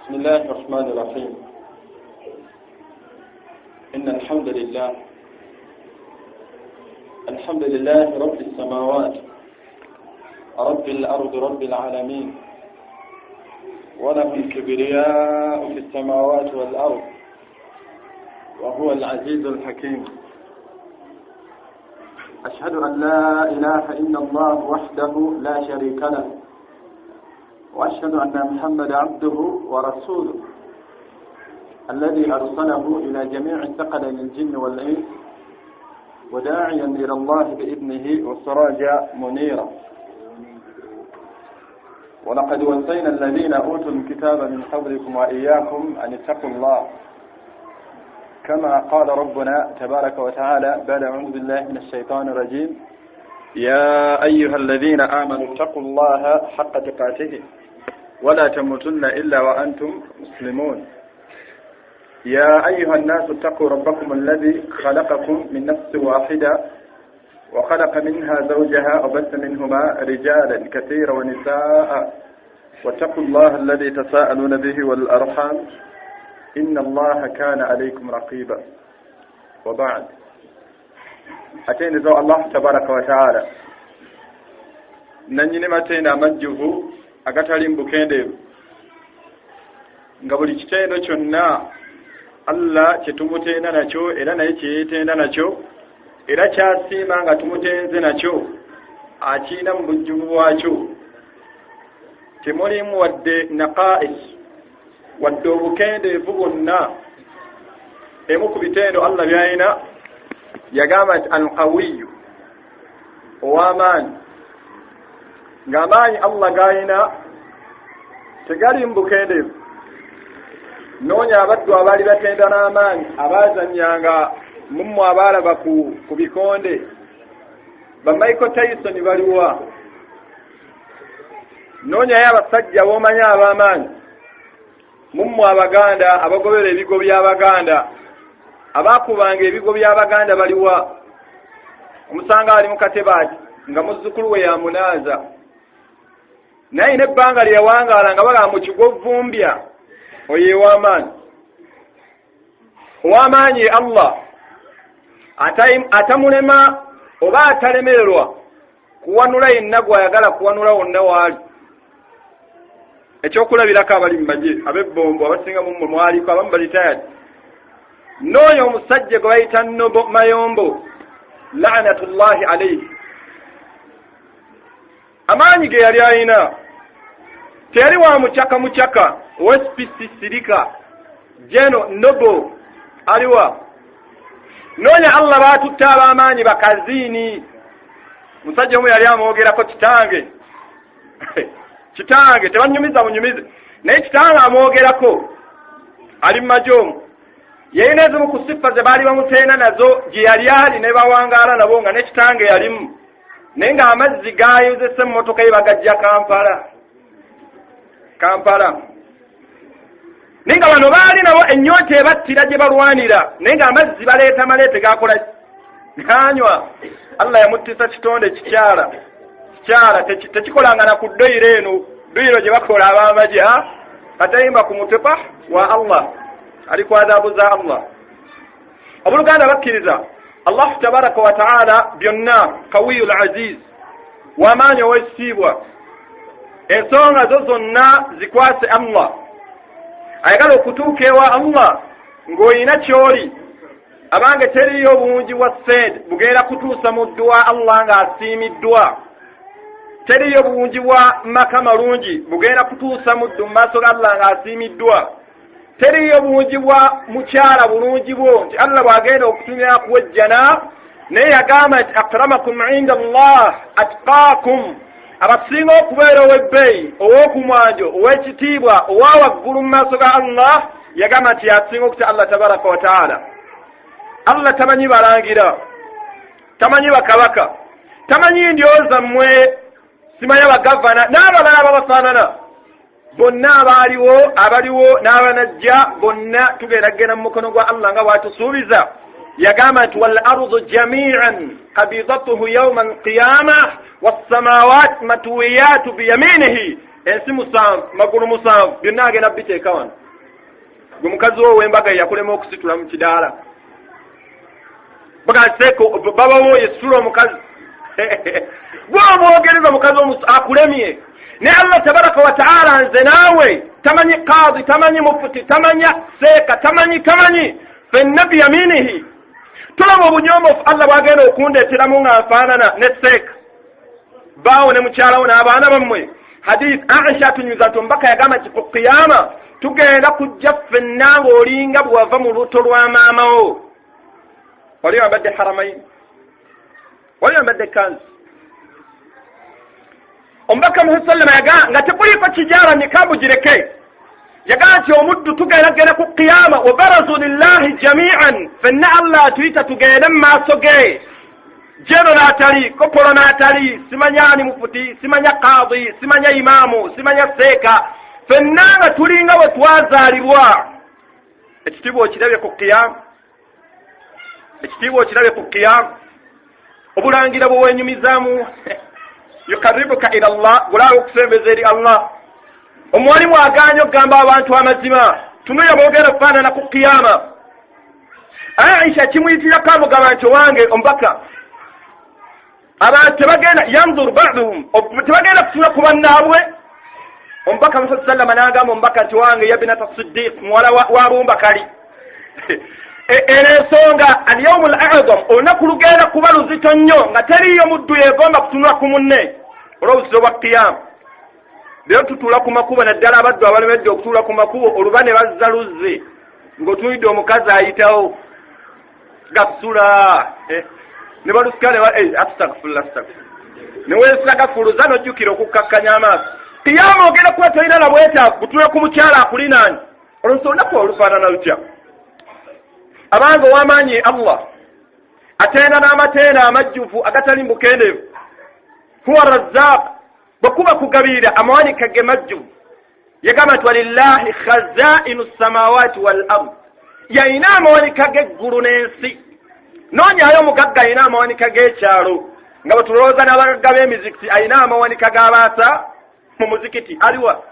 بسم الله الرحمن الرحيم إن الحمد لله الحمد لله رب السماوات رب الأرض رب العالمين وله الكبرياء في السماوات والأرض وهو العزيز الحكيم أشهد أن لا إله إلا الله وحده لا شريك له وأشهد أن محمد عبده ورسوله الذي أرسله إلى جميع ثقلين الجن والإنس وداعيا إلى الله بإذنه وسراجا منيرا ولقد وصينا الذين أوتوا الكتاب من قبلكم وإياكم أن اتقوا الله كما قال ربنا تبارك وتعالى بعد أعوذ بالله من الشيطان الرجيم يا أيها الذين آمنوا اتقوا الله حق تقاته ولا تموتن إلا وأنتم مسلمون يا أيها الناس اتقوا ربكم الذي خلقكم من نفس واحدة وخلق منها زوجها وبث منهما رجالا كثيرا ونساء واتقوا الله الذي تساءلون به والأرحام إن الله كان عليكم رقيبا وبعد أتينا الله تبارك وتعالى nanyini matendo amajjuvu agatali mubukendeevu nga buli kitendo kyonna Allah kyetumutenda nakyo era naye kyeyetenda nakyo era kyasiima nga tumutenze nakyo akiina mu bujjuvu bwakyo temulimu wadde naqais wadde obukendeevu bwonna emu ku bitendo Allah byalina yagamba nti alqawiyu ow'amaanyi ng'amaanyi Allah g'alina tegali mu bukendeevu noonya abaddu abaali batenda n'amaanyi abaazannyanga mummwe abaalaba ku bikonde ba Michael Tyson baliwa noonyayo abasajja b'omanyi ab'amaanyi mummwe abaganda abagobera ebigo by'abaganda abaakubanga ebigo by'abaganda baliwa omusanga ali mu katebe ati nga muzzukulu we yamunaaza naye n'ebbanga lye yawangaala nga bagamba mu kigo vvumbya oyo ew'amaanyi ow'amaanyi ye Allah atamulema oba atalemererwa kuwanula yenna gw'ayagala kuwanula wonna waali ekyokulabirako abali mu magye ab'ebbombo abasinga mummwe mwaliko abamu balitayadi n'oyo omusajja gwe bayita nobo mayombo laanatullahi alaihi amaanyi ge yali alina teyali wa mucaka mucaka ospc sirika jeno nobo aliwa noonya allah baatutte ab'amaanyi bakaziini musajja omu yali amwogerako kitange kitange tebanyumiza bunyumize naye kitange amwogerako ali mumaje omu yalina ezimu ku siffa ze baali bamuteena nazo gye yali ali ne bawangaala nabo nga ne kitange yalimu naye ng'amazzi gayozesa emmotoka ye bagajja kampala kampala naye nga bano baali nabo ennyonta ebattira gye balwanira naye ng'amazzi baleeta maleete gakola ganywa allah yamuttisa kitonde kikyala kikyala tekikolangana ku ddoyiro eno ddoyiro gye bakola abamagye katayimba ku mutwe pa wa allah ali ku adhabu za allah abooluganda bakkiriza allahu tabaraka wataala byonna kawiyu l aziz wamaanyi owekitiibwa ensonga zo zonna zikwase allah ayagala okutuuka ewa allah ng'olina kyoli abange teriyo bungi bwa sente bugenda kutuusa muddu wa allah ng'asiimiddwa teriyo bungi bwa maka malungi bugenda kutuusa muddu mu maaso ga allah ng'asiimiddwa teriyo bungi bwa mukyala bulungi bwo nti allah bwagenda okutumya akuwejjana naye yagamba nti akramakum inda llah atqaakum abasinga okubeera ow'ebbeeyi ow'okumwanjo ow'ekitiibwa owa waggulu mu maaso ga allah yagamba nti yasinga okutya allah tabaraka wataala allah tamanyi balangira tamanyi bakabaka tamanyi ndyo zammwe simanya bagavana n'abalala ababafaanana bonna abaaliwo abaliwo n'abanajja bonna tugenda kugenda mu mukono gwa allah nga bwatusuubiza yagamba nti wal ardu jamian kabidatuhu yauma alqiyama wassamawat matuwiyatu biyaminihi ensi musanvu magulu musanvu byonna agenda biteeka wano Gwe mukazi wo ow'embaga yakulema okusitula mu kidaala, bagaseeko babawo yesitula omukazi, gwe omwogereza mukazi akulemye. Naye Allah tabaraka wataala nze naawe tamanyi kaadi, tamanyi mufuti, tamanya seeka, tamanyi tamanyi, fenna biyaminihi. Tulaba obunyomofu Allah bwagenda okundeeteramu nga nfaanana ne seeka baawo ne mukyalawo n'abaana bammwe. Hadith Aisha atunyuza nti omubaka yagamba nti ku qiyama tugenda kujja ffenna ng'olinga bwewava mu lubuto lwa maamawo, wali wambadde haramaini, wali wambadde kanzu. Omubaka Muhammad sallama yagaa nga tekuliiko kijaara nikabu gireke, yagaa nti omuddu tugenda genda ku qiyama, wa barazu lillahi jamian, fenna Allah atuyita tugende mu maaso ge, jeno n'atali kopolo n'atali simanya ani mufuti, simanya kaadi, simanya imaamu, simanya seeka, fenna nga tulinga bwe twazaalibwa. Ekitiibwa okirabye ku qiyama, ekitiibwa okirabye ku qiyama, obulangira bwe wenyumizaamu yukaribuka ila Allah, gulaba okusembeza eri Allah. Omuwalimu aganye okugamba abantu amazima, tunuya bwogenda okufaanana ku qiyama. Aisha kimuyitirako amugamba nti owange omubaka, abantu tebagenda yanzuru baduhum, tebagenda kutunula ku bannaabwe. Omubaka Muhammad sallama n'agamba omubaka nti wange yabinata Siddiq, muwala wa Bumbakali, eno ensonga alyaumu l azam, olunaku lugenda kuba luzito nnyo nga teriiyo muddu yegomba kutunula ku munne olw'obuzito bwa kiyama. Leero tutuula ku makubo, naddala abaddu abalemedde okutuula ku makubo, oluba ne bazza luzzi ng'otunulidde omukazi ayitawo gasula ne balusika ne astagfirullah, astagfirullah, ne weesagafuluza n'ojjukira okukkakkanya amaaso. Kiyama ogenda kuba tolina na bwetaavu kutuula ku mukyala akulinaanye. Olwosa olunaku olufaanana lutya? Abange, ow'amaanyi Allah ateena n'amateena amajjuvu agatali mubukendeevu, huwa razzaaq, bwe kuba kugabirira amawanika ge majjuvu. Yagamba nti walillahi khazainu samawati wal ard, yalina amawanika g'eggulu n'ensi. Noonyayo omugagga alina amawanika g'ekyalo nga bwe tulowooza n'abagagga b'emizikiti, alina amawanika g'abaasa mu muzikiti aliwa?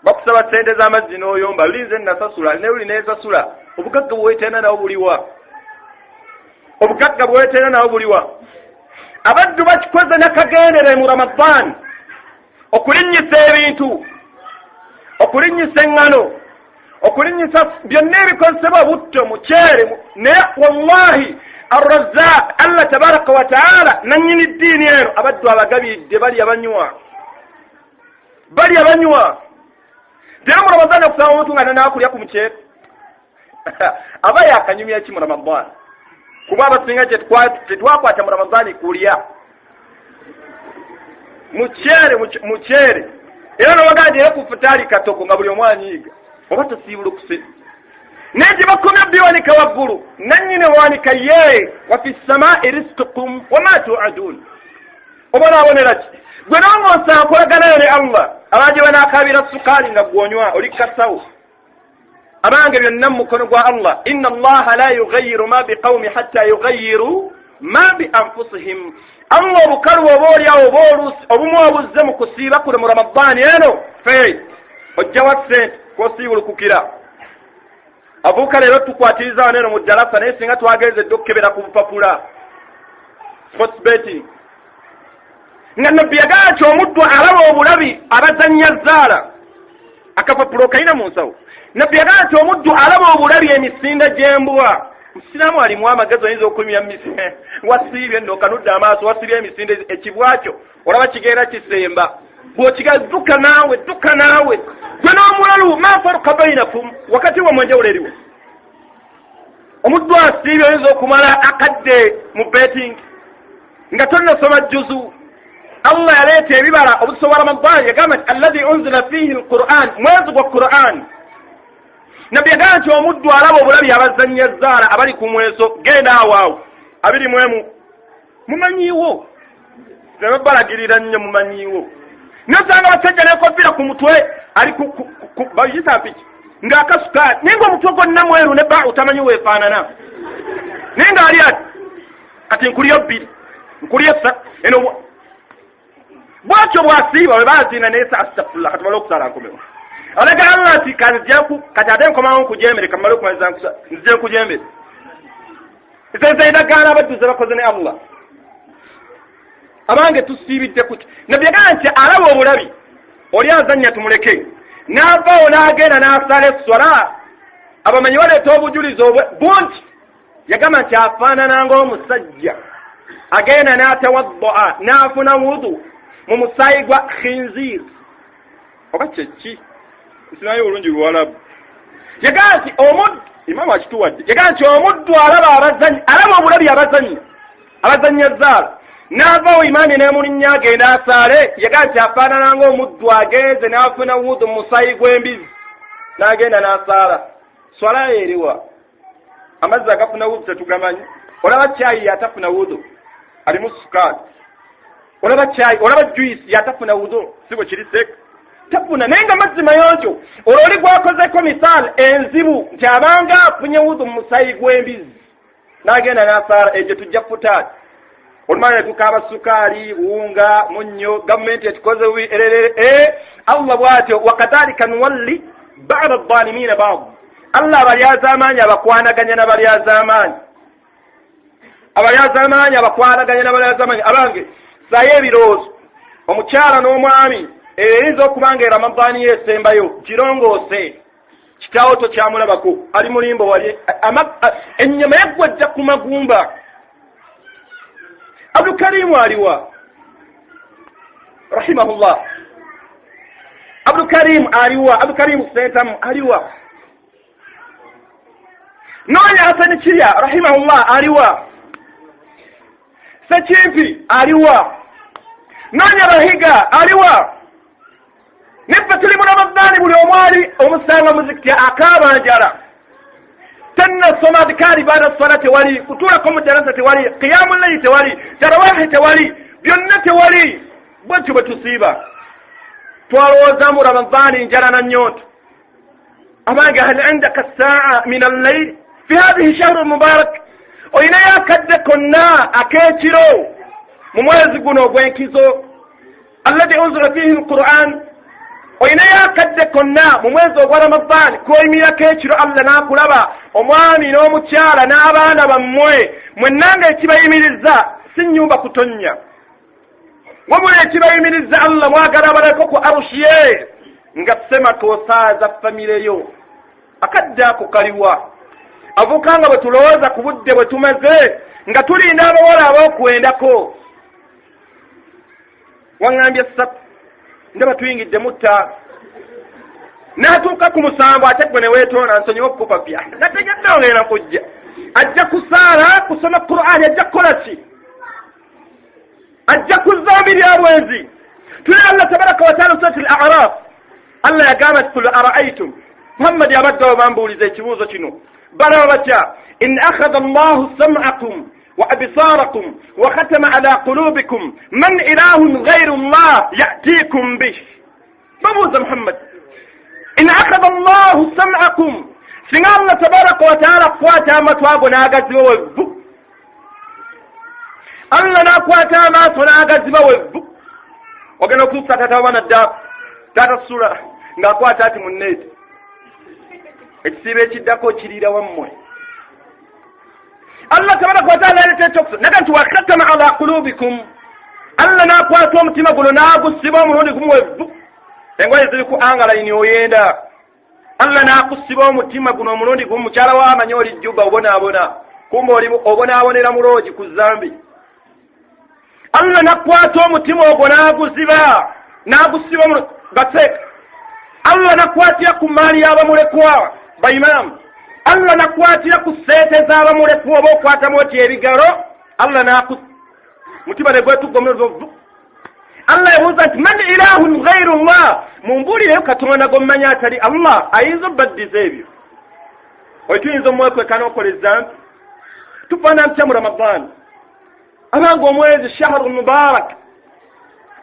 Bakusaba sente z'amazzi n'oyomba, lulinze nasasula ne luli nensasula. Obugagga bweweteena nawo buliwa? Obugagga bweweteena nawo buliwa? Abaddu bakikoze nakagendere mu Ramadan okulinnyisa ebintu, okulinnyisa eŋŋano, okulinnyisa byonna ebikozesebwa, butto, muceere. Naye wallahi arrazaq Allah tabaraka wataala nanyini ddiini eno abaddu abagabiridde, balya banywa, balya banywa. Leero mu Ramadan okusaba omuntu nga nanakulya ku muceere aba yakanyumya ki mu Ramadan? Kuba abasinga tetwakwata mu Ramadan kulya muceere, muceere, era nobagaa nti era ku futaali katoko nga buli omu anyiiga oba tosiibulukuse. Naye gye bakomya biwanika waggulu, nannyini wanika ye, wa fi ssamai rizqukum wama tuadun. Obonaabonera ki gwe nongosa nkolaganayo ne Allah? Abangi banaakabira sukaali nga gwonywa oli kasawo. Abange, byonna mu mukono gwa Allah. Inna Allaha la yugayiru ma biqaumi hatta yugayiru ma bi anfusihim. Allah obukalu oba oliawo oba oluusi obumu obuzze mu kusiiba kuno mu Ramadaani eno, fe ojjawa sente kwosiibulukukira avuuka. Leero tukwatiriza wano eno mu ddalasa, naye singa twagenze dde okukebera ku bupapula sports betting, nga Nabbi yagamba nti omuddu alaba obulabi abazannya zaala, akapapula okayina mu nsawo. Nabbi yagamba nti omuddu alaba obulabi emisinde gy'embwa. Musiraamu alimu amagezi oyinza okumya wasiibye nno okanudde amaaso, wasibye emisinde, ekibwakyo olaba kigenda kisemba, bw'okiga dduka naawe, dduka naawe. Gwe n'omulalu ma faruka bainakum, wakati wammwe enjawulo eriwo. Omuddu asiibye oyinza okumala akadde mu betting nga tonnasoma juzu. Allah yaleeta ebibala obuso bwa Ramadan, yagamba nti alladhi unzila fihi alquran, mwezi gwa Quran. Nabbi yagamba nti omuddu alaba obulabi abazannya zaala abali ku mweso, genda awo awo 21 mumanyiiwo, tebabalagirira nnyo mumanyiiwo. Nosanga abasajja nekofiira ku mutwe ali bayita mpiki ng'akasuka, naye nga omutwe gwonna mweru ne ba utamanyi weefaanana, naye ng'ali ati kati nkulya bbiri, nkulya essa eno bwatyo bwasiiba bwe baziina. Naye astafurullah, katumale okusala nkomewo. Alaga Allah nti kanzijaku kati ate nkomawo nkujemere, kamale okumaliza nkusa nzije nkujemere. Zezo endagaano abadduze bakoze ne Allah. Abange, tusiibidde kuki? Nabbi yagamba nti alaba obulabi oli azannya tumuleke, n'avaawo n'agenda n'asala esswala. Abamanyi baleeta obujulizi obwe bungi. Yagamba nti afaanana ng'omusajja agenda n'atawaddaa n'afuna wudu mu musaayi gwa khinzir oba kyeki, nsimayo bulungi luwalabu. Yagamba nti omuddu, imamu akituwadde, yagamba nti omuddu alaba abazanyi, alaba obulabi abazannya, abazannya zaala, n'avaawo imaani n'emulinnya agenda asaale. Yagamba nti afaanana ng'omuddu agenze n'afuna wudu mu musaayi gw'embizi n'agenda n'asaala. Swala eriwa? Amazzi agafuna wudu tetugamanyi. Olaba kyayi yatafuna wudu alimu sukaali, olaba kyayi, olaba juice yatafuna wudu, si bwe kiri? Sek tafuna, naye nga mazzi mayonjo. Olwo oli gwakozeko misaal enzibu nti abanga afunye wudu mu musaayi gw'embizi n'agenda n'asaala, egyo tujja futaati. Olumala netukaaba sukaali, buwunga, munnyo, gavumenti etukoze bubi ererere. E Allah bw'atyo, wakadhalika nuwalli bada dhalimina bad. Allah abalyazaamaanyi abakwanaganya n'abalyazaamaanyi, abalyazaamaanyi abakwanaganya n'abalyazaamaanyi. Abange, sayo ebirowoozo, omukyala n'omwami, eyinza okuba nga Ramadaani yeesembayo, girongoose. Kitaawo tokyamulabako, ali mulimbo wali, ennyama yaggwa dda ku magumba. Abdukarimu aliwa? Rahimahullah, Abdukarimu aliwa? Abdukarimu Sentamu aliwa? Noonya Hasani Kirya rahimahullah aliwa? Sekimpi aliwa? Noonya Bahiga aliwa? Neffe tuli mu Ramadaani, buli omwali omusanga muzikiti akaaba njala, tannasoma adikaari baada swala tewali, kutuulako mu darasa tewali, qiyamu layli tewali, tarawahi tewali, byonna tewali. Bwetyo bwe tusiiba, twalowoozamu Ramadaani njala na nnyonto. Abange, hal indaka saa min allayl fi hathihi shahru mubarak? Olinayo akadde konna ak'ekiro mu mwezi guno ogw'enkizo, alladhi unzila fihi alquran? Olinayo akadde konna mu mwezi ogwa Ramadaani kwoyimirako ekiro Allah n'akulaba, omwami n'omukyala n'abaana bammwe mwennanga? Ekibayimiriza si nnyumba kutonnya, wabula ekibayimiriza Allah mwagala abalako ku arushi ye nga semaka osaaza famireyo. Akadde ako kaliwa? Avuka nga bwe tulowooza ku budde bwe tumaze nga tulinda abawala ab'okwendako, waŋŋambye ssatu, ndaba tuyingidde mu ttaano, n'atuuka ku musanvu, ate gwe ne weetonda, nsonyiwa okukupapya, nategedde ogenda kujja, ajja kusaala, kusoma Qur'ani, ajja kukola ki? Ajja kuzambi lya bwenzi. Tuli Allah tabaraka wataala, surati al Araf, Allah yagamba nti, kul araaitum, Muhammadi, abadde abo bambuuliza ekibuuzo kino, balaba batya in akhadha Allahu sam'akum wa absarakum wa khatama ala qulubikum, man ilahun ghairu llah yatikum bih? Babuuza Muhammad, in akhadha Allahu sam'akum, singa Allah tabaraka wataala kukwata amatu ago n'agaziba wevvu, Allah n'akwata amaaso n'agaziba wevvu, ogenda okutuusa taata wabaana dda, taata sula ng'akwata ati munneeti, ekisiibo ekiddako kiriira wammwe. Allah tabaraka wataala yaleta ekyokusa naga nti wakhatama ala qulubikum, Allah n'akwata omutima guno n'agusiba omulundi gumu wevvu, engoye ziri ku angalayini oyenda, Allah n'akusiba omutima guno omulundi gumu. Mukyala wa amanyi oli jjuba obonaabona, kumba oli obonaabonera muloogi ku zambi. Allah nakwata omutima ogwo n'aguziba, n'agusiba baseeka. Allah nakwatira ku maali y'abamulekwa, baimaamu, Allah nakwatira ku sente z'abamulekwa, oba okwatamu oti ebigalo, Allah naku mutima ne gwetugga omulundi. Allah yabuuza nti, man ilahun ghairu llah? Mumbuulireyo katonda gommanyi atali Allah ayinza obbaddiza ebyo. Oyo tuyinza omwekweka n'okola ezambi. Tufaana ntya mu Ramadaani? Abanga omwezi shahru mubarak,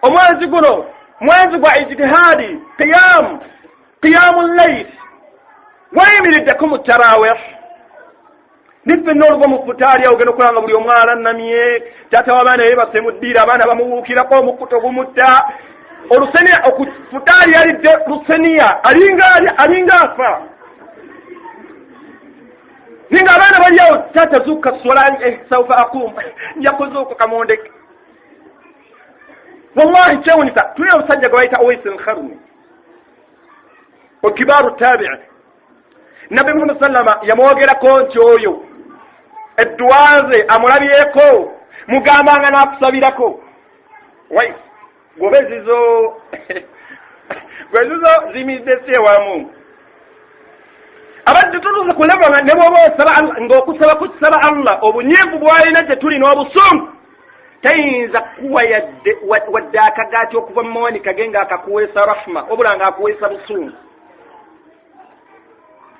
omwezi guno mwezi gwa ijtihaadi, qiyamu, qiyamu llail. Wayimiriddeko mu tarawih? Niffe noluva mu futaali awo ogenda okulaba nga buli omwala nnamye, taata w'abaana yebase mu ddiiro, abaana bamubuukirako, omukuto gumutta. Oluseniya okufutaali yalidde luseniya, alinga alinga afa, ninga abaana bali awo, taata zuuka swala, eh, saufa aqum, nja kuzuukuka kamundeke. Wallahi kyewunyisa, tulina omusajja gwe bayita Owais Alkharni, okibaaru tabii. Nabbi Muhammad sallama yamwogerako nti oyo edduwa ze amulabyeko, mugambanga n'akusabirako. Wais goba ezizo gwezizo ziyimiridde si ewamu. Abadde tutuuse ku level nga ne bwoba osaba ng'okusaba kukisaba Allah, obunyiivu bw'alina gye tuli n'obusungu, tayinza kuwa yadde wadde akagaati okuva mu mawanika ge ng'akakuweesa rahma, wabula ng'akuweesa busungu,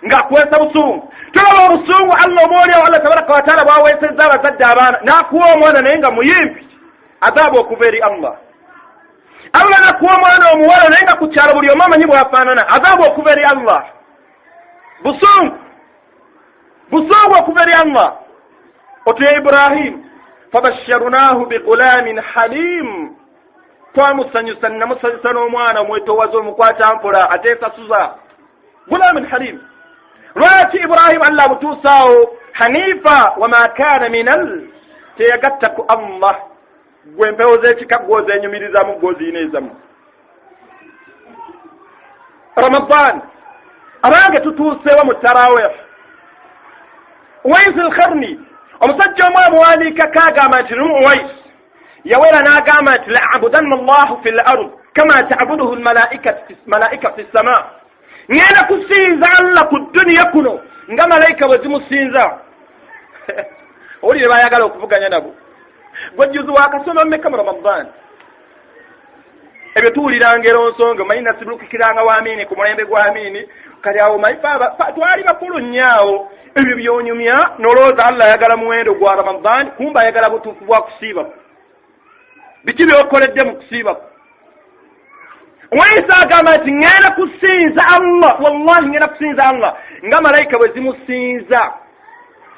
ng'akuweesa busungu. Tulaba obusungu Allah oba oliawo Allah tabaraka wataala bwaweesezza abazadde abaana, n'akuwa omwana naye nga muyimbi, adaabu okuva eri Allah. Allah nakuwa omwana omuwala naye nga ku kyalo buli omu amanyi bwafaanana, adaabu okuva eri Allah. Busungu, busungu okuva eri Allah. Otuya Ibrahimu, fabasharunahu bigulamin halim, twamusanyusa namusanyusa n'omwana omwetowaza, omukwata mpola, ateesasuza, gulamin halim. Lwaki Ibrahimu Allah amutuusaawo hanifa wama kana minal, teyagatta ku Allah? Gwe empewo z'ekika gwozenyumirizamu, gwoziina ezamu. Ramadan abange, tutuusewa mu tarawih. Uwais Alkharni, omusajja omu amuwandiikako agamba nti lumu Uwais yawera n'agamba nti laabudanna Allahu fi l ard kama tabuduhu lmalaika fi ssama, ŋŋenda kusinza Allah ku duniya kuno nga malayika bwe zimusinza. Owulire bayagala okuvuganya nabo. Gwejjuzi wakasoma mmeka mu Ramadan? Ebyo tuwulira ngero nsonga. Omanyi nasibulukikiranga wa Amini ku mulembe gwa Amini, kati awo omanyi twali bakulu nnyo awo. Ebyo byonyumya nolowooza Allah ayagala muwendo gwa Ramadan, kumba ayagala butuufu bwa kusiiba. Biki byokoledde mu kusiiba? Waisa agamba nti ŋŋenda kusinza Allah, wallahi ŋŋenda kusinza Allah nga malayika bwe zimusinza.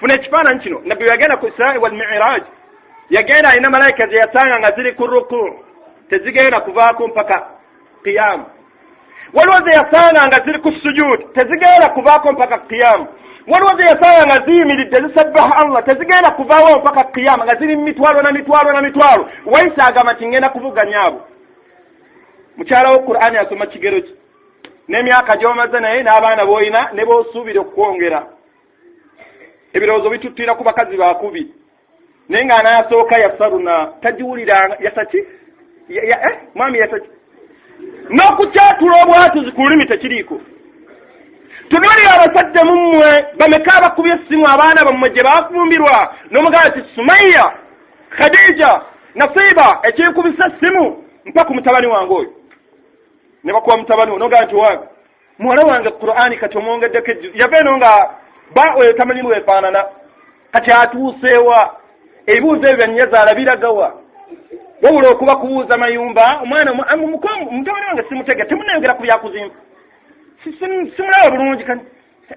Funa ekifaananyi kino, nabbi yagenda ku Israi wal Miraj, yagenda alina malayika ze yasanga nga ziri ku ruku, tezigenda kuvaako mpaka qiyamu. Waliwo ze yasanga nga ziri ku sujud, tezigenda kuvaako mpaka qiyamu. Waliwo ze yasanga nga ziyimiridde zisabbaha Allah, tezigenda kuvaawo mpaka qiyama, nga ziri mitwalo na mitwalo na mitwalo. Waisa agamba nti ngenda kuvuganya abo. Mukyala wo Qur'ani asoma kigero ki n'emyaka gy'omaze naye n'abaana b'olina ne b'osuubira okukwongera? Ebirowoozo bituttira ku bakazi bakubi, naye ng'anaasooka yasaruna tagiwuliranga yasaki eh, mwami yasaki n'okukyatula obwatuzi ku lulimi tekiriiko. Tunuulira abasajja mummwe, bameka abakubye essimu abaana bammwe gye bafumbirwa n'omugamba nti Sumaiya, Khadija, Nasiba, ekinkubisa essimu mpa ku mutabani wange oyo, ne bakuwa mutabani wo nogamba nti wange muwala wange Qur'ani kati omwongeddeko ejju yava eno nga ba oyo tamanyi bwefaanana, kati atuuseewa? Ebibuuzo ebyo byanyazaala biragawa? Wabula okuba kubuuza mayumba, omwana mutabani wange simutega, temunayogera ku byakuzimba, simulaba bulungi,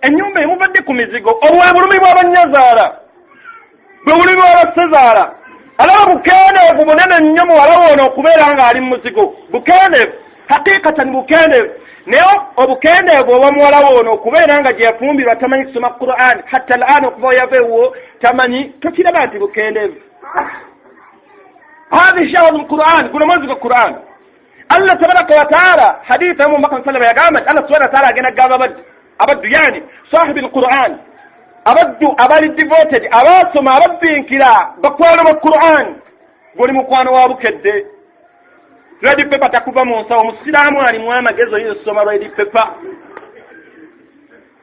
ennyumba emuvadde ku mizigo. Obwe bulumi bw'abanyazaala, bwe bulumi bw'abasezaala. Alaba bukendeevu bunene nnyo muwala wono okubeera ng'ali mu muzigo, bukendeevu, hakikatan bukendeevu. Naye obukendeevu obwa muwala wono okubeera nga gye yafumbirwa tamanyi kusoma Quran hatta al okuva weyava ewuwo tamanyi, tokiraba nti bukendeevu? Hadhi shahru lquran, guno mwezi gwa Quran. Allah tabaraka wataala, haditha mu Maka sallama yagamba nti Allah subhana wataala agenda kugamba abaddu, abaddu yani sahibi lquran, abaddu abali devoted, abasoma, ababbinkira, bakwano ba Quran. Goli mukwano wa Bukedde, red paper takuva mu nsawo. Omusiraamu alimu amagezi, oyinza okusoma red paper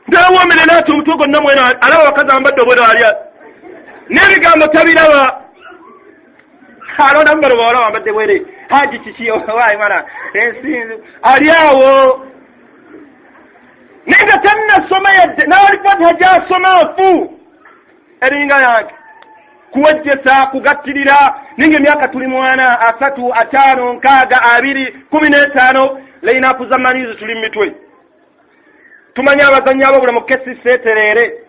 ndawomere naati omutwe gwonna mwena, alaba abakazi ambadde obwero, alya n'ebigambo tabiraba, alondamu bano bawala bambadde bwere. Haji kiki wayi mwana ensinzi ali awo, naye nga tannasoma yadde n'alifatiha gyasoma afu eringa yange kuwejjesa kugattirira, ninga emyaka tuli mwana 30, 50, 60, 20, 15, leinapu za manizi tuli mu mitwe, tumanyi abazanyi abobulamu kesisi etereere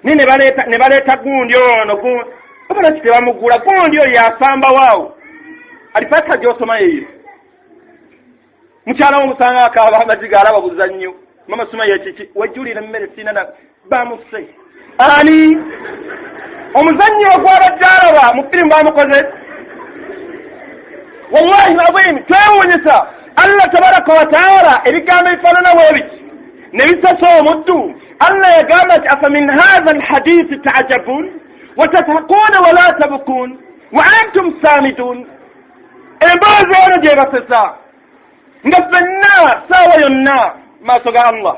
ni ne baleeta gundi ono gundi oba lwaki tebamugula gundi oyo yasamba waawo alifatiha gyosoma yeyo. Mukyala wo omusanga akaaba amaziga, alaba buzannyo. Mama suma yekiki wejjulira emmere sina na bamuse ani omuzannyo ogwabadde alaba mu firimu bamukoze. Wallahi azimu, twewuunyisa Allah tabaraka wataala ebigambo ebifaanana bwebiti ne bisasa omuddu. Allah yagamba nti afa min hatha alhadithi taajabun watadhakuuna wala tabukun wa antum samidun. Emboozi eno gyebasesa nga ffenna saawa yonna maaso ga Allah,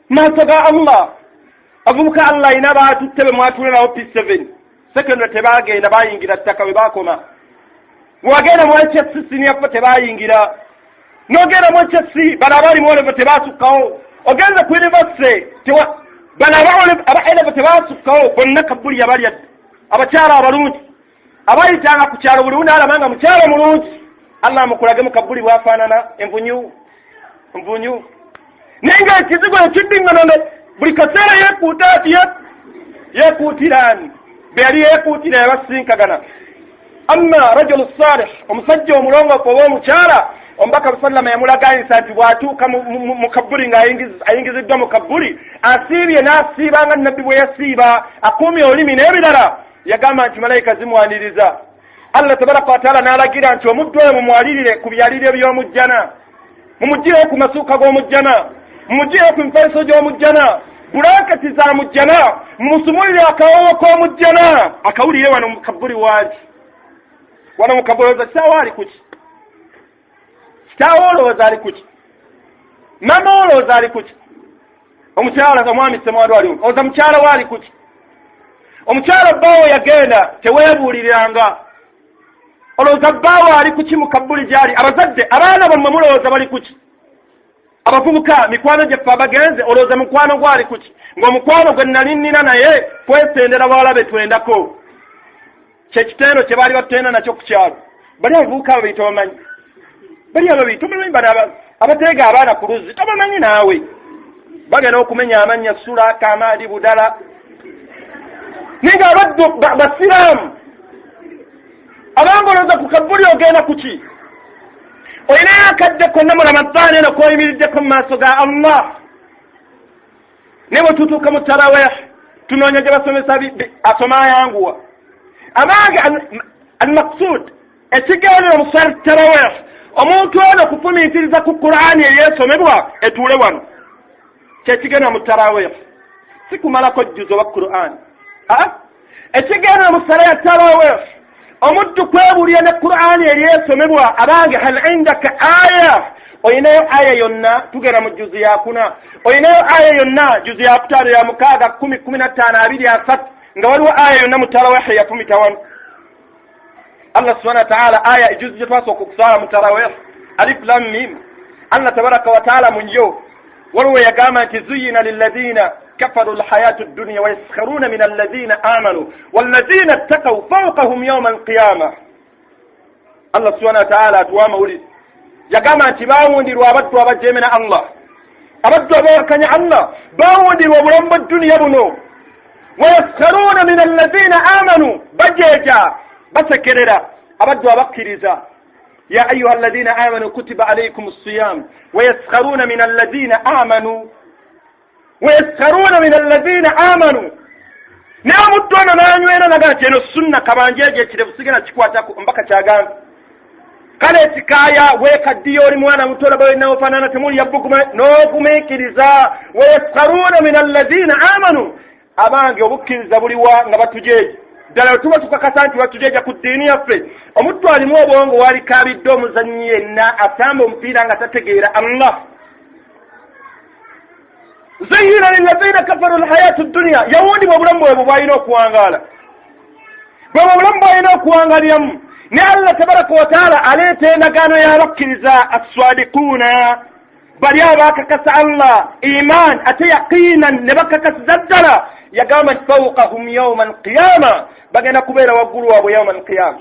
maaso ga Allah. Abavubuka Allah alina baatutte be mwatuula nawo P7 secondary, tebagenda, bayingira ttaka bwe bakoma. Wagenda mu HSC senior four, tebayingira. Nogenda mu HSC, bano abali mu O level tebasukkawo. Ogenze ku university, bano aba A level tebasukkawo. Bonna kabuli yabalya. Abakyala abalungi abayitanga ku kyalo, buli wundi alaba nga mukyalo mulungi, Allah amukulage mu kabuli bwafaanana envunyu nvunyu, naye nga ekizigo ekiddiŋŋano buli kaseera yekuuta ati yekuutiraani be yali yekuutira yabasinkagana. Amma rajulu salih, omusajja omulongoofu oba omukyala, omubaka sallama yamulaganyisa nti bw'atuuka mu kabuli ng'ayingiziddwa mu kabuli, asiibye n'asiiba nga nabbi bwe yasiiba, akuumye olulimi n'ebirala, yagamba nti malayika zimwaniriza. Allah tabaraka wataala n'alagira nti omuddu oyo mumwalirire ku byaliriro by'omujjana, mumugireyo ku masuuka g'omujjana, mumugireyo ku mifaliso gy'omujjana, bulanketi za mujjana, mumusumulire akawoowo k'omujjana akawulire wano mu kabuli. Wangi wano mu kabuli, olowooza kitaawo ali kuki? Kitaawo olowooza ali kuki? Mama olowooza ali kuki? Omukyala omwami Semwadu ali, olowooza mukyala we ali kuki? Omukyala bbaawo yagenda, teweebuuliriranga. Olowooza bbaawo ali kuki mu kabuli gyali? Abazadde, abaana bammwe mulowooza bali kuki? Abavubuka, mikwano gyaffe abagenze, olowooza mukwano gwali kuki? Ng'omukwano gwe nali nnina naye kwesendera bawala be twendako, kyekitendo kye baali batutenda nakyo ku kyalo. Bali abavubuka babiri tobamanyi, bali ababiri tobamanyi, bano abateega abaana ku luzzi tobamanyi naawe, bagenda okumenya amannya Sula Kamaali Budala, naye nga abaddu basiraamu. Abangolooza ku kabuli ogenda kuki? Olinayo akadde konna mu Ramadaani eno koyimiriddeko mu maaso ga Allah? Naye bwe tutuuka mu tarawih, tunoonya gye basomesa asoma ayanguwa. Abange, almaksud, ekigendera mu tarawih, omuntu ono kufumiitiriza ku Qur'ani eyeesomebwa etuule wano, kyekigenda mu tarawih, si kumalako jjuzo wa Qur'ani. Ekigendera mu sala ya tarawih, omuddu kwebulya ne Qur'ani eryesomebwa. Abange, hal indaka aya? Oyinayo aya yonna? Tugenda mu juzu yakuna. Oyinayo aya yonna, juzu yakutaano, ya mukaaga, 10, 15, 20, 30, nga waliwo aya yonna mu tarawih yafumita wano? Allah subhana wataala, aya ejuzu gye twasooka okusala mu tarawih, alif lam mim. Allah tabaraka wataala mu nyo waliwo yagamba nti zuyina lilladhina kafaru lhayatu dduniya wayaskharuna min alladhina amanu walladhina ttakaw fawqahum yauma alqiyama. Allah subhana wataala atuwa amawulire, yagamba nti bawundirwa abaddu abajemera Allah, abaddu abawakanya Allah, bawundirwa obulamu bwa dduniya buno. Wayaskharuna min alladhina amanu, bajeeja basekerera abaddu abakkiriza. Ya ayuha alladhina amanu kutiba alaykum siyam, wayaskharuna min alladhina amanu, wayaskharuna min alladhina amanu. Naye omuddu ono nanywera naga nti eno sunna, kabanjeejo ekirevu sigenda kikwatako mbaka kyagamba. Kale ekikaaya weekaddiya, oli mwana muto, olaba wenaofaanana, temuli yabbuguma n'ogumiikiriza. Wayaskharuna min alladhina amanu. Abange, obukkiriza buliwa nga batujeeja? Ddala tuba tukakasa nti batujeeja ku ddiini yaffe. Omuttu alimu obwongo walikabidde omuzannyi yenna asamba omupiira nga tategeera Allah. Zuyina lilladhina kafaru lhayatu dduniya, yawundibwa obulamu bwebwe bwalina okuwangaala, bwebwe obulamu bwalina okuwangaliramu. Ne Allah tabaraka wataala aleeta endagaano y'abakkiriza asswadikuuna, bali abakakasa Allah iman ate yaqinan, ne bakakasiza ddala. Yagamba nti fawqahum yauma alqiyama, bagenda kubeera waggulu waabwe yauma alqiyama.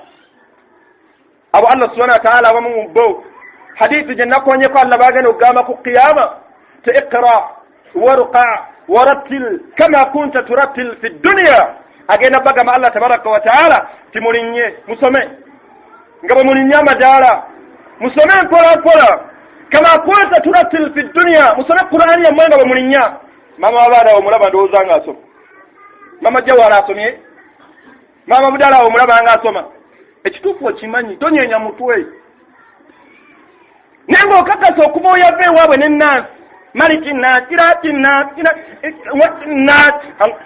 Abo Allah subhana wataala abamu mu bo, hadithi gye nakonyeko, Allah bagenda okugamba ku qiyama te iqra warqa warattil kama kunta turattil fi dduniya. Agenda bagamba Allah tabaraka wataala timulinnye, musome nga bwe mulinnye amadaala, musome mpola mpola. Kama kunta turatil fi dunya, musome Qur'ani yammwe nga bwe mulinnya. Maama w'abaana omulaba ndowooza nga asoma, maama Jawala asomye, maama Budala omulaba nga asoma. Ekituufu okimanyi, tonyeenya mutwe, naye ng'okakasa okuva oyava ewaabwe ne nansi maliki nakira kinakira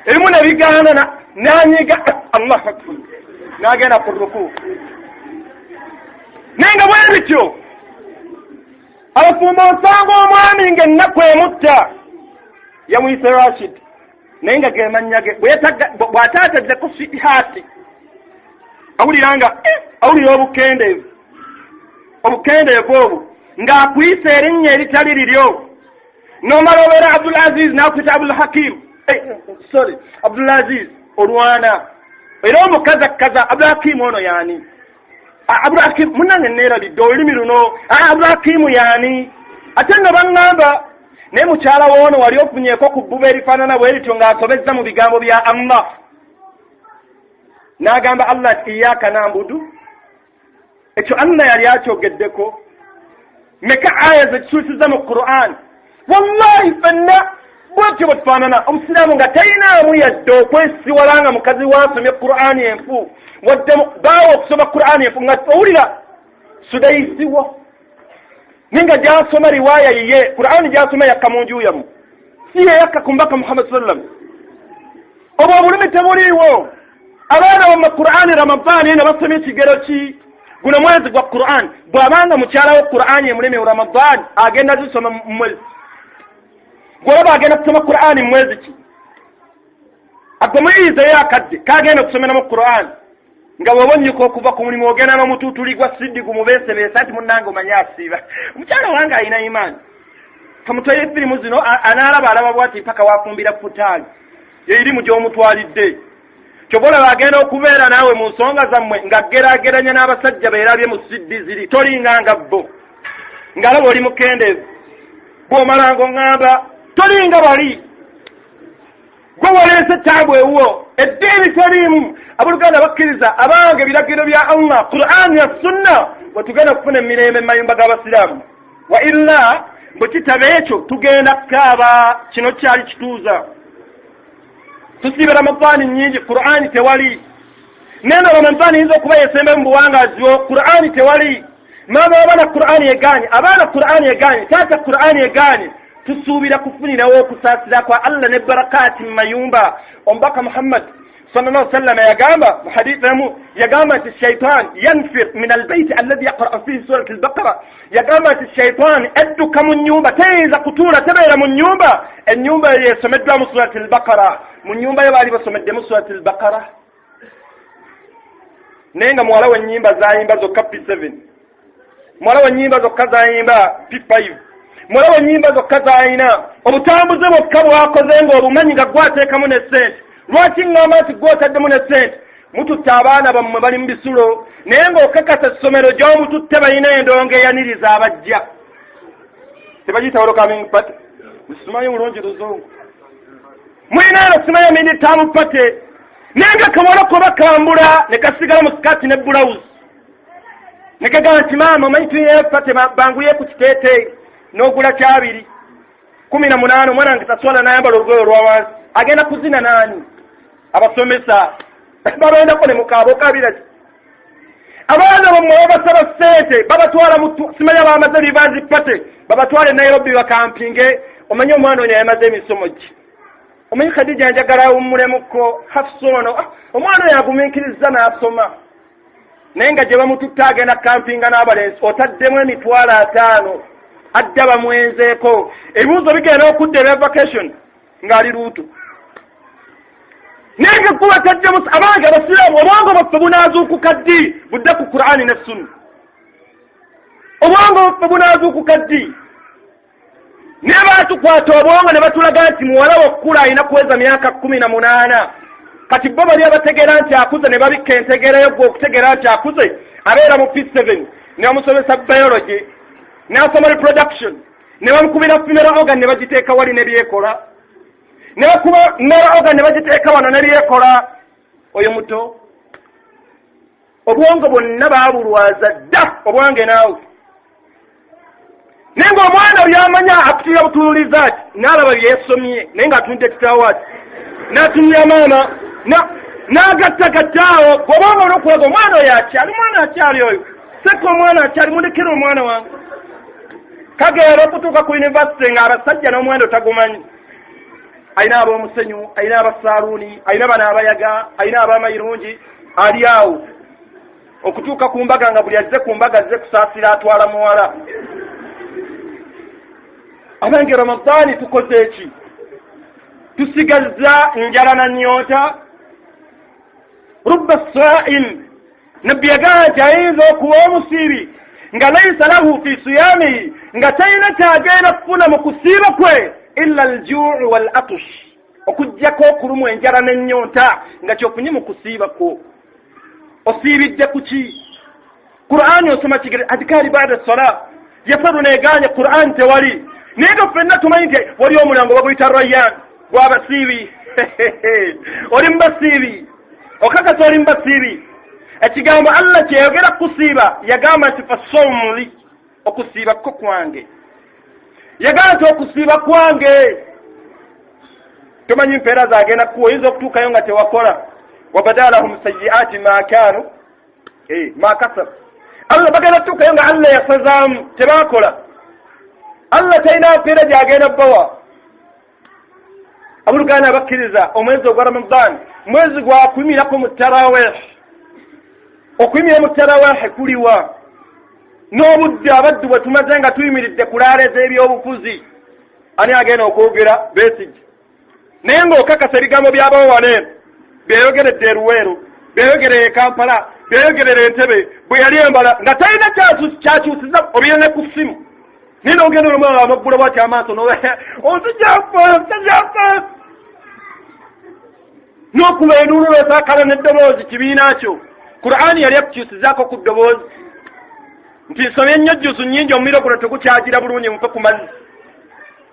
ebimu nebigaana nanyiga Allah akbar, nagenda ku ruku. Naye nga bwe bityo abafumbo, osanga omwami ng'ennaku emutta yamuyise Rashid, naye nga gemanya ge bw'ataataddeko sweetheart awulira nga awulira obukendeevu, obukendeevu obwo ng'akuyisa erinnya eritali liryo. Nomala obeera Abdul Aziz, nakuyita Abdul Hakim, sorry, Abdul Aziz. Olwana era omukazi akkaza Abdul Hakimu ono yaani Abdul Hakim munange, neerabidde olulimi luno. Abdul Hakimu yaani? Ate nno baŋŋamba naye mukyala woono wali ofunyeeko ku bbuba erifaanana bwe lityo ng'asobezza mu bigambo bya Allah, n'agamba Allah nti iyaka nambudu. Ekyo Allah yali akyogeddeko meka aya zekituusiza mu Quran? Wallahi ffenna bwetyo bwe tufaanana. Omusiraamu nga talinaamu yadde okwesiwala nga mukazi wasomye Qur'ani enfu, wadde baawa okusoma Qur'ani enfu nga owulira sudayisiwo, naye nga gyasoma riwaaya yiye. Qur'ani gyasoma yakka mu nju yamu, si yeyakka ku mbaka Muhammad sallam. Obwo obulumi tebuliiwo. Abaana bamwe Qur'ani Ramadaani eno basomye ekigero ki? Guno mwezi gwa Qur'an. Bw'abanga mukyalawo Qur'ani emuleme, Ramadaani agenda zisoma mu mwezi gwolaba agenda kusoma Qur'ani mu mwezi ki? Agwe muyiizeyo akadde kagenda okusomeramu Qur'ani, nga bw'oba onnyuka okuva ku mulimu ogenda n'omutuutuli gwa siddi gumubeesebeesa nti munnange omanyi asiiba, omukyala wange alina imaani, kamutwaire firimu zino anaalaba alaba bwati mpaka wafumbira futaali erimu gy'omutwalidde. Kyova olaba agenda okubeera naawe mu nsonga zammwe nga geraageranya n'abasajja beerabye mu siddi ziri, tolinga nga bo, ng'alaba oli mukendeevu. Bw'omalanga oŋŋamba tolinga bali, gwe waleese taabu ewuwo, eddiini teriimu. Abooluganda bakkiriza abange, ebiragiro bya Allah, Qur'ani ya sunna, wetugenda okufuna emirembe mu mayumba g'abasiraamu. Wa illa bwe kitaba ekyo, tugenda kukaaba. Kino kyali kituuza tusiiba Ramadaani nnyingi, Qur'ani tewali. Neno Ramadaani yinza okuba yesembe mu buwangaazi bwo, Qur'ani tewali. Maama w'abaana Qur'ani egaanye, abaana Qur'ani egaanye, taata Qur'ani egaanye. Tusuubira kufunirawo okusaasira kwa Allah ne barakaati mu mayumba. Omubaka Muhammad sallallahu sallama yagamba mu haditha emu, yagamba nti shaitan yanfir min albaiti alladhi yaqra'u fihi surat albaqara. Yagamba nti shaitan edduka mu nyumba, teyinza kutuula, tebeera mu nyumba ennyumba eyo esomeddwamu surat albaqara. Mu nyumba yo baali basomeddemu surat albaqara, naye nga muwala w'ennyimba zayimba zokka P7, muwala w'ennyimba zokka zayimba P5, muwala w'ennyimba zokka zayina obutambuze bwokka bwakoze ng'obumanyi nga gwateekamu ne ssente. Lwaki ŋŋamba nti gwotaddemu ne ssente? Mututte abaana bammwe bali mu bisulo, naye ng'okakasa essomero gy'omututte balina endongo eyaniriza abajja, tebagiyita welcoming party, simanyi bulungi luzungu, mulina eno simanyi mid term party, naye nga kawala koba kambula ne kasigala mu sikati ne bulawuzi ne kagamba nti maama omanyi tulinayo party, banguye ku kiteeteeyi n'ogula kyabiri 18. Omwana nge taswala n'ayambala olugoye olwa wansi, agenda kuzina naani? Abasomesa babendako ne mukaaba. Okabira ki? Abaana bammwe babasaba ssente, babatwala simanya bamaze leavers party, babatwale Nairobi bakampinge. Omanyi omwana oyo yamaze emisomo gi, omanyi Khadija njagala awummulemukko, Hafsa ono, omwana oyo agumiikiriza n'asoma, naye nga gye bamututte agenda kampinga n'abalenzi. Otaddemu 500,000, adda bamwenzeeko. Ebibuuzo bigenda okudda ebya vacation ng'ali luutu, naye nga kuba taddemu. Abange abasiraamu, obwongo bwaffe bunaazuukuka ddi budde ku Qur'ani ne sunna? Obwongo bwaffe bunaazuukuka ddi? Naye baatukwata obwongo ne batulaga nti muwala wokkula alina kuweza myaka 18. Kati bo bali abategeera nti akuze ne babikka entegeerayo. Gwe okutegeera nti akuze, abeera mu P7 ne bamusomesa biology, n'asoma reproduction, ne bamukubira female organ ne bagiteeka wali ne byekola, ne bakuba male organ ne bagiteeka wano ne byekola. Oyo muto, obwongo bwonna baabulwaza dda. Obwange naawe. Naye ng'omwana byamanya akutunula butunuliza ati n'alaba byeyasomye, naye ng'atunudde kitaawo ati n'atunula maama n'agattagatta awo. Bw'obanga olwokulaga omwana oyo akyali omwana, akyali oyo seka, omwana akyali, mulekere omwana wange. Kageera okutuuka ku yunivasite ng'abasajja n'omwendo tagumanyi. Alina ab'omusenyu, alina abasaaluuni, alina bano abayaga, alina abamayirungi. Ali awo okutuuka ku mbaga nga buli azze ku mbaga azze kusaasira, atwala muwala. Abange, Ramadaani tukoze eki? Tusigazza njala na nnyonta. Rubba saim, Nabbi yagamba nti ayinza okuba omusiibi nga laisa lahu fi siyamihi, nga talina kyagenda kufuna mu kusiiba kwe illa aljuu wal atush, okugjako okulumwa enjala n'ennyonta, nga kyofunye mu kusiiba kwo. Osiibidde kuki? Qur'ani osoma kigere adikaari bada sala yasaru neganye Qur'ani tewali, naye nga ffenna tumanyi nti wali omulango baguyita Rayan gwabasiibi. Oli mubasiibi? Okakasa oli mubasiibi? Ekigambo Allah kyeyogera kusiiba, yagamba nti fasawmu li, okusiiba kko kwange. Yagamba nti okusiiba kwange. Tomanyi mpeera zagenda kuwa, oyinza okutuukayo nga tewakola. Wabadalahum sayiati ma kanu ma kasab. Allah bagenda tutuukayo nga Allah yasazaamu, tebakola. Allah talina mpeera gyagenda bawa. Abooluganda abakkiriza, omwezi ogwa Ramadan mwezi gwakuyimirako mu tarawih. Okuyimira mu tarawih kuliwa n'obudde abaddu bwe tumaze nga tuyimiridde kulaala ez'ebyobufuzi? Ani agenda okwogera Besigye? Naye ng'okakasa ebigambo byabawo wano eno byeyogeredde eruweero, byeyogerera e Kampala, byeyogerera Entebe, bwe yali embala, nga talina kyakyusiza. Obeera ne ku ssimu naye nogenda olomwana amaggula bwati amaaso onzijafa n'okuba enduulu lwesakala n'eddoboozi. Kibiina kyo Qur'ani yali akukyusizaako ku ddoboozi nti nsomye nnyo juzu nnyingi, omumiro guno tegukyagira bulungi, mufe ku mazzi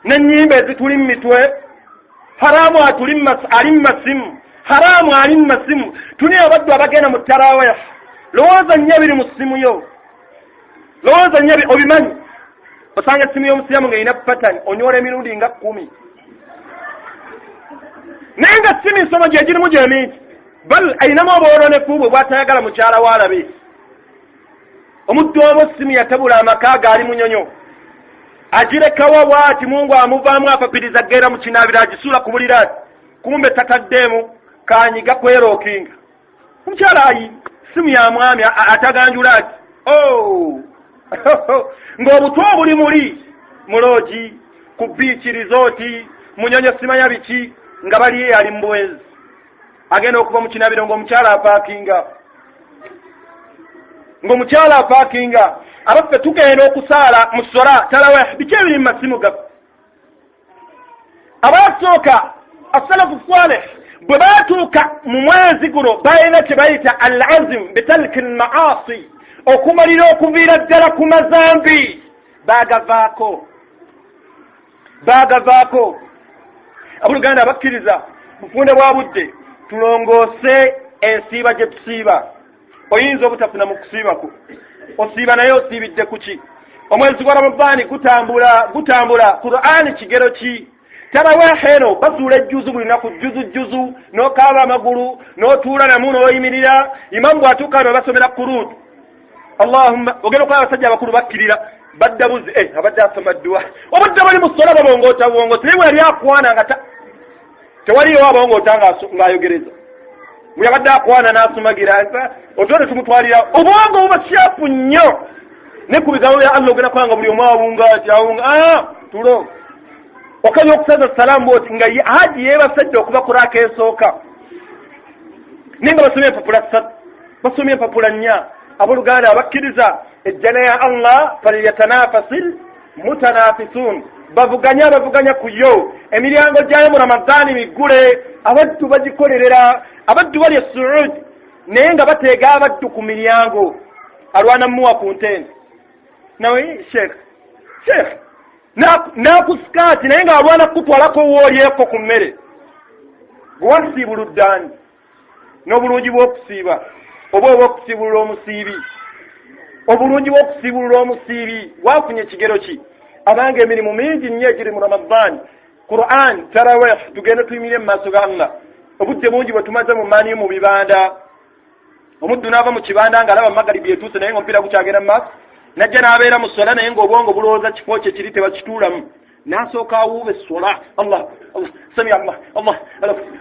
n'ennyimba ezituli mu mitwe. Haramu atuli ali mu masimu, haramu ali mu masimu. Tuni abaddu abagenda mu tarawih, lowooza nnyo ebiri mu ssimu yo, lowooza nnyo obimanyi. Osanga essimu y'omusiraamu ng'erina patani onyoola emirundi nga 10, naye nga si misomo gyegirimu gyemingi, bal ayinamu obwononefu bwe bwatayagala mukyala waalabe. Omuddu omu simu yatabula amaka gaali Munyonyo, agirekawa bwati, Mungu amuvaamu, apapiriza genda mu kinaabiro, agisuula ku buliri ati kumbe tataddeemu kanyiga kwerookinga. Omukyala ayi simu ya mwami ataganjula ati oh! Ng'obutwa obuli muli muloogi ku biiki rizooti Munyonyo, simanya biki, nga bali ali mu bwenzi. Agenda okuva mu kinabiro ng'omukyala apaakinga, ng'omukyala apaakinga. Abaffe, tugenda okusaala mu sola talawe, biki ebiri mu masimu gaffe? Abasooka asalafu saleh bwe batuuka mu mwezi guno balina kye bayita al azim bitalki lmaasi, okumalira okuviira ddala ku mazambi. Bagavaako, bagavaako. Abooluganda abakkiriza, bufunde bwa budde, tulongoose ensiiba gye tusiiba. Oyinza obutafuna mu kusiibako, osiiba naye osiibidde kuki? Omwezi gwa Ramadaani gutambula, gutambula. Qur'ani kigero ki? Taraweha eno bazuula ejjuzu buli lunaku, juzu juzu, n'okaaba amagulu n'otuula namu n'oyimirira. Imamu bw'atuuka no basomera kuruutu Allahumma, ogenda okuba abasajja abakulu bakkirira badda buzi eh, abadde asoma dduwa. Obudde bali mu sola babongoota bubongoota, naye bwe yali akwana nga tewaliyo abongoota ng'ayogereza, bwe yabadde akwana n'asumagira otwo tetumutwalira. Obwongo buba syapu nnyo ne ku bigambo bya Allah, ogenda kubanga buli omu awunga ati awunga ah, tulo okanya okusaza salaamu bwoti nga haji yeebasajja okuva ku raaka esooka, naye nga basomye empapula 3, basomye empapula 4. Abooluganda abakkiriza, ejjana ya Allah, falyatanafasil mutanafisun, bavuganye abavuganya ku yo. Emiryango gyayo mu Ramadaani miggule, abaddu bagikolerera. Abaddu bali e Suud naye nga bateega abaddu ku miryango, alwana muwa ku ntende nawe sheekh sheekh nakusikaati, naye ng'alwana kukutwalako woolyeko ku mmere. Gwe wasiibuluddaani n'obulungi bw'okusiiba, oba okusiibulula omusiibi, obulungi bw'okusiibulula omusiibi wafunye kigero ki? Abanga emirimu mingi nnyo egiri mu Ramadaani. Quran, tarawih, tugende tuyimirire mu maaso ga Allah. Obudde bungi bwe tumaze mu maani mu bibanda, omuddu n'ava mu kibanda ng'alaba magaribi etuuse, naye ng'omupiira gukyagenda mu maaso, najja n'abeera mu sola, naye ng'obwongo bulowooza kifo kye kiri tebakituulamu, n'asooka awuuba essola, Allah Allah, sami Allah Allah,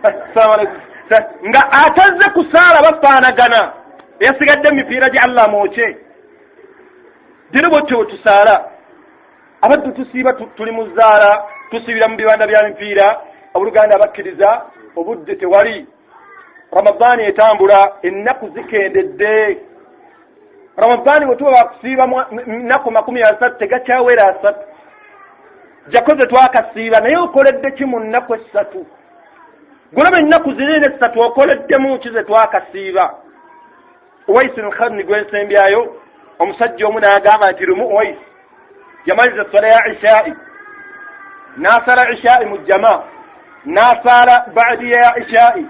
assalamu alaikum, nga atazze kusaala bafaanagana, eyasigadde emipiira gya Allah mwokye. Dino bwetyo bwe tusaala, abaddu tusiiba tuli mu zaala, tusiibira mu bibanda bya mipiira. Abooluganda abakkiriza, obudde tewali. Ramadaani etambula, ennaku zikendedde. Ramadaani bwe tuba bakusiiba nnaku 30, tegakyawera 30 jakoze twakasiiba, naye okoledde ki mu nnaku 3? Gulaba ennaku zinene 3, okoleddemu ki ze twakasiiba? Uwaisi lkarni gwensembyayo, omusajja omu n'agamba nti lumu Uwaisi yamaliza eswala ya ishai, n'asala ishai mu jama, n'asaala baadiya ya ishai.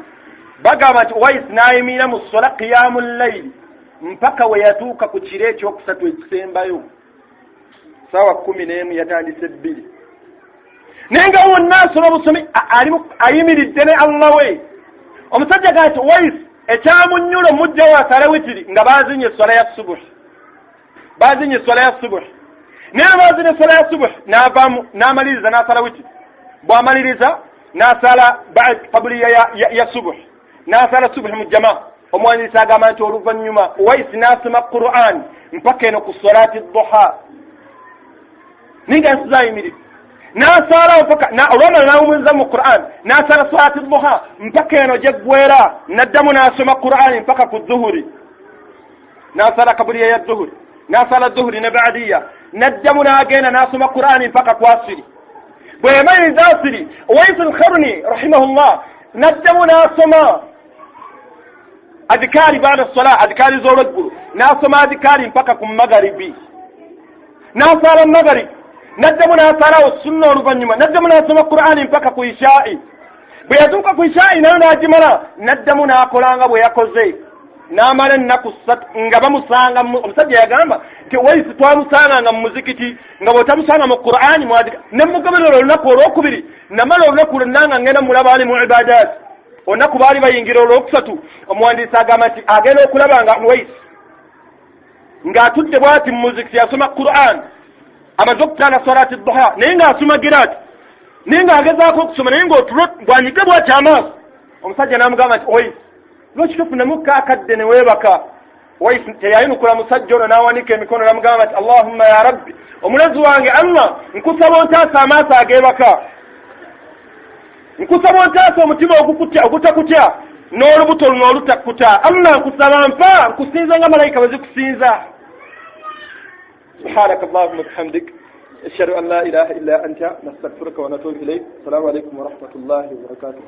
Bagamba nti Uwaisi n'ayimirira mu sola qiyamu llaili mpaka we yatuuka ku kiro ekyokusatu ekisembayo, saawa 11, yatandise 2, naye nga wonna asoma busomi, ayimiridde ne Allah we. Omusajja gaa nti Uwaisi ekyamunyula omujjawo asale witiri nga bazinye eswala ya subuhi, bazinye eswala ya subuhi, naye bazinye eswala ya subuhi, n'avaamu n'amaliriza n'asala witiri. Bw'amaliriza n'asala kabuliya ya subuhi, n'asala subuhi mu jama. Omwanirizi agamba nti oluvannyuma Uwaisi n'asoma Quran mpaka eno ku salati duha, naye nga yasiza ayimiridde, n'asaalawo mpaka olwamala n'awumuriza mu Quran, n'asala salati duha mpaka eno gyeggwera, n'addamu n'asoma Quran mpaka ku zuhuri, n'asala kabuliya ya zuhuri, n'asala zuhuri ne baadiya, n'addamu n'agenda n'asoma Qurani mpaka ku asiri. Bwe yamaliriza asiri, Uwais Alkarni rahimahullah n'addamu n'asoma adikaari baada sola, adikaari z'olweggulo, n'asoma adikaari mpaka ku magaribi, n'asaala magaribi, n'addamu n'asaalawo sunna, oluvannyuma n'addamu n'asoma Qur'ani mpaka ku ishaa'i. Bwe yatuuka ku ishaa'i nayo n'agimala, n'addamu n'akolanga bwe yakoze, n'amala ennaku 3 nga bamusanga. Omusajja yagamba nti Waisi twamusanganga mu muzikiti, nga bw'otamusanga mu Qur'ani mwadika ne mugoberera. Olunaku olwokubiri namala olunaku lwonna nga ngenda mulaba ali mu ibadaati. Olunaku baali bayingira olwokusatu, omuwandiisi agamba nti agenda okulaba nga Waisi ng'atudde bwati mu muzikiti asoma Quran, amaze okutaana salati duha, naye ng'asumagira ati, naye ng'agezaako okusoma, naye ng'otulo bwanyige bwati amaaso. Omusajja n'amugamba nti, "Oyi, lwaki tofunamuko akadde ne weebaka?" Waisi teyayinukula. Musajja ono n'awanika emikono n'amugamba nti, "Allahumma ya rabbi, omulezi wange Allah, nkusaba ontaasa amaaso ageebaka, nkusaba ontaasa omutima ogutakutya n'olubuto luno olutakkuta. Allah, nkusaba mpa nkusinza nga malayika bwe zikusinza." Subhanaka allahumma bihamdik, ashhadu an la ilaha illa anta, nastaghfiruka wa natubu ilayk. Assalamu alaikum wa rahmatullahi wa barakatuh.